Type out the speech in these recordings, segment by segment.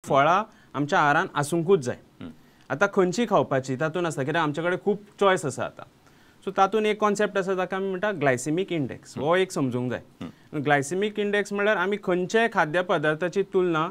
फळां आमच्या आहारान आसूंकूच जाय. आतां खंयची खावपाची तातूंत आसता, कित्याक आमचे कडेन खूब चॉयस आसा आतां. सो तातूंत एक कॉन्सेप्ट आसा ताका आमी म्हणटा ग्लायसिमीक इंडेक्स. हो एक समजूंक जाय. ग्लायसिमीक इंडेक्स म्हणल्यार आमी खंयच्याय खाद्य पदार्थाची तुलना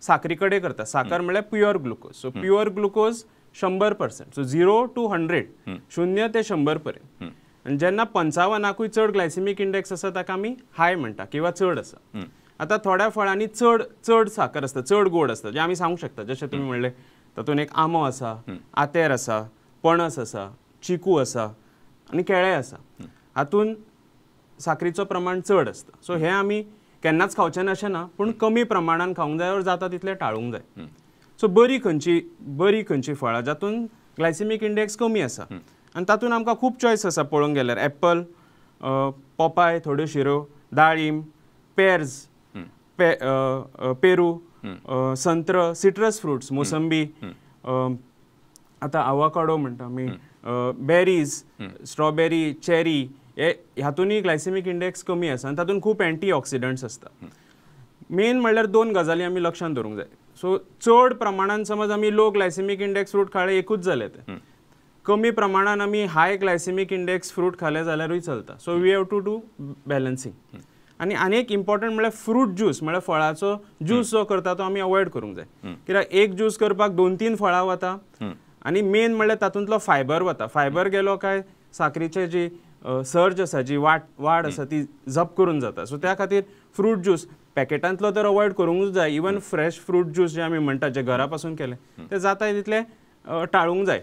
साकरी कडेन करता. साकर म्हणल्यार pure glucose. So pure glucose 100%. So 0 to 100, 0 ते 100 पर्यंत. आनी जेन्ना 55कूय चड ग्लायसिमीक इंडेक्स आसा ताका आमी हाय म्हणटा किंवा चड आसा. आतां थोड्या फळांनी चड चड साकर आसता, चड गोड आसता, जे आमी सांगूंक शकता. जशें तुमी म्हणलें तातूंत एक आंबो आसा, आतेर आसा, पणस आसा, चिकू आसा आनी केळें आसा. हातूंत साकरीचो प्रमाण चड आसता. सो हें आमी केन्नाच खावचें ना अशें ना, पूण कमी प्रमाणान खावंक जाय or जाता तितलें टाळूंक जाय. सो बरी खंयची फळां जातूंत ग्लायसिमीक इंडेक्स कमी आसा आनी तातूंत आमकां खूब चॉयस आसा पळोवंक गेल्यार. एप्पल, पोपाय, थोड्यो शिरो, दाळीम, पेर्स, पेरू, संत्र, सिट्रस फ्रुट्स, मोसंबी, आतां आवाकाडो म्हणटा आमी, बेरीज, स्ट्रॉबेरी, चेरी, हे हातूनय ग्लायसिमीक इंडेक्स कमी आसा आनी तातूंत खूब एंटी ऑक्सिडंट्स आसता. मेन म्हणल्यार दोन गजाली आमी लक्षांत दवरूंक जाय. सो चड प्रमाणान समज आमी लो ग्लायसिमीक इंडेक्स फ्रूट खाले एकूच जालें तें, कमी प्रमाणान आमी हाय ग्लायसिमीक इंडेक्स फ्रूट खाले जाल्यारूय चलता. So we have to do balancing. आनी आनी एक इम्पॉर्टंट म्हणल्यार फ्रूट ज्यूस, म्हणल्यार फळाचो ज्यूस जो करता तो आमी अवॉयड करूंक जाय. कित्याक एक ज्यूस करपाक 2-3 फळां वता आनी मेन म्हणल्यार तातूंतलो फायबर वता. फायबर गेलो काय साकरीचे जी सर्ज आसा, जी वाड आसा ती जप करून जाता. सो त्या खातीर फ्रूट ज्यूस पॅकेटांतलो तर अवॉयड करूंकूच जाय. इवन फ्रेश फ्रूट ज्यूस जे आमी म्हणटा, जे घरा पासून केले ते जाता तितले टाळूंक जाय.